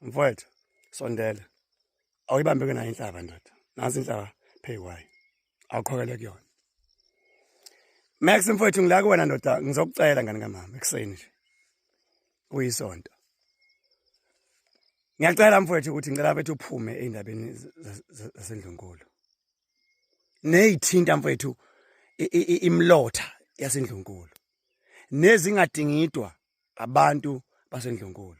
Mfowethu, sondela. Awuyibambe ke nayo inhlaba ndoda. Nansi inhlaba phezu kwayo. Awukhokele kuyona. Max mfowethu, ngila kuwena ndoda, ngizokucela ngane kamama ekuseni nje. Kuyisonto. Ngiyacela mfowethu ukuthi ngicela mfethu uphume ey'ndabeni zasendlunkulu. Ney'thinta mfowethu imlotha yasendlunkulu. Nezingadingidwa abantu basendlunkulu.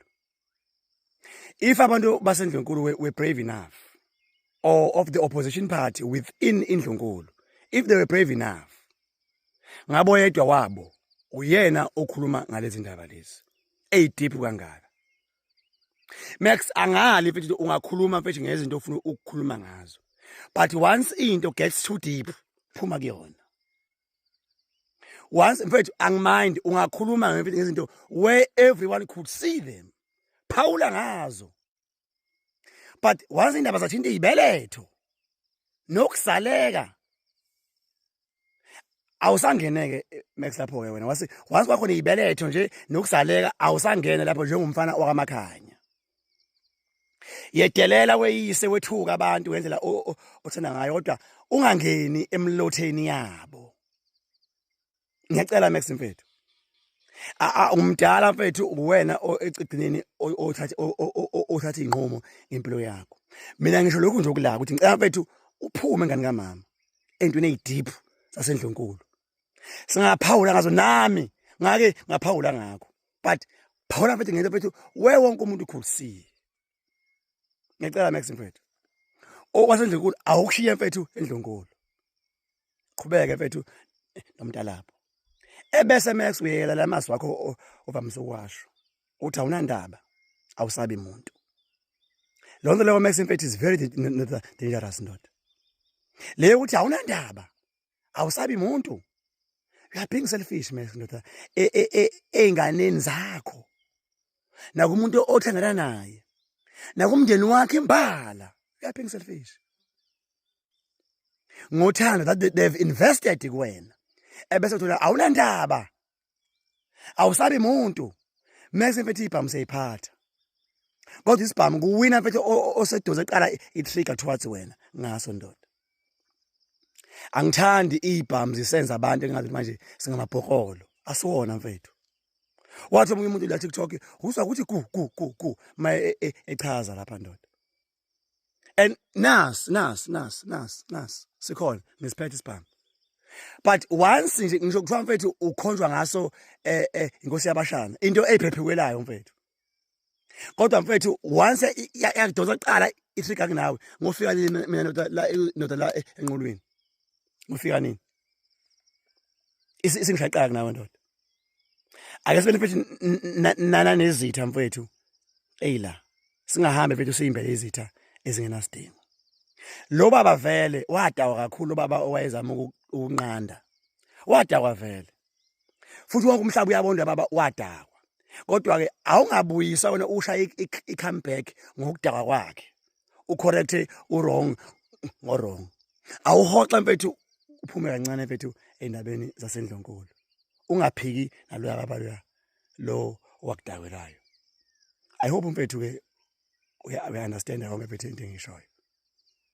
If abantu basendlunkulu were brave enough, or of the opposition party within indlunkulu, if they were brave enough, ngabo yedwa wabo uyena okhuluma ngalezi ndaba lezi eyideep kangaka. Max, angali mfethu, ungakhuluma mfethu ngezinto ofuna ukukhuluma ngazo, but once into gets too deep, phuma kuyona. Once mfethu, angimind ungakhuluma mfethu ngezinto where everyone could see them, phawula ngazo, but once indaba zathinta izibeletho nokusaleka, awusangeneke Max lapho ke wena. Wase once kwakhona izibeletho nje nokusaleka, awusangene lapho njengomfana wakamakhanya. Yedelela weyise, wethuka abantu ngendlela othanda ngayo, kodwa ungangeni emlotheni yabo. Ngiyacela Max mfethu, umdala mfethu, uwena ecigcineni othatha inqumo ngempilo yakho. Mina ngisho lokhu nje okulaka ukuthi ngicela mfethu uphume ngani kamama entweni eyideep zasendlunkulu. Singaphawula ngazo, nami ngake ngaphawula ngakho, but phawula mfethu ngento mfethu we wonke umuntu could see. Ngiyacela Max mfethu, okwasendlunkulu awukushiye mfethu endlunkulu, qhubeke mfethu nomntalapho. Ebese Max uyekela lamazwi wakho ovamise ukwasho uthi awunandaba, awusabi muntu. Lo nto leyo Max mfethu is very dangerous ndoda, leyo ukuthi awunandaba, awusabi muntu. You are being selfish Max ndoda, ey'nganeni zakho nakumuntu othandana naye nakumndeni wakhe imbala. You are being selfish ngothando that they've invested kuwena, ebese uthola awunandaba, awusabi muntu. Max mfethu, ibhamu seyiphatha, kodwa isibhamu kuwina mfethu oseduze eqala i-trigger towards wena ngaso ndoda. Angithandi ibhamu zisenza abantu engathi manje singamabhokolo, asiwona mfethu. Wathi omunye umuntu la TikTok uzwa ukuthi ku ku ku ku ma echaza lapha ndoda, and nas nas nas nas nas sikhona ngisiphethe isibhamu, but once nje ngisho kuthiwa mfethu ukhonjwa ngaso inkosi yabashana, into eyiphephekwelayo mfethu, kodwa mfethu once yakudonsa kuqala i-trigger kunawe, ngofika nini mina ndoda la, ndoda la enqulwini, ngofika nini isingishaqaka kunawe ndoda? Ake sibe mfethu nana nezitha mfethu eyila, singahambe mfethu siyimbele izitha ezingenasidingo. Lo baba vele wadawa kakhulu, baba owayezama ukunqanda wadakwa vele futhi, wonke umhlaba uyabona baba wadakwa, kodwa ke awungabuyisa wena ushaye i-comeback ngokudakwa kwakhe, ucorrect u-wrong ngo-wrong. Awuhoxa mfethu, uphume kancane mfethu endabeni zasendlunkulu, ungaphiki naloya baba loya lo owakudawelayo. I hope mfethu ke uya understand yonke mfethu into engishoyo.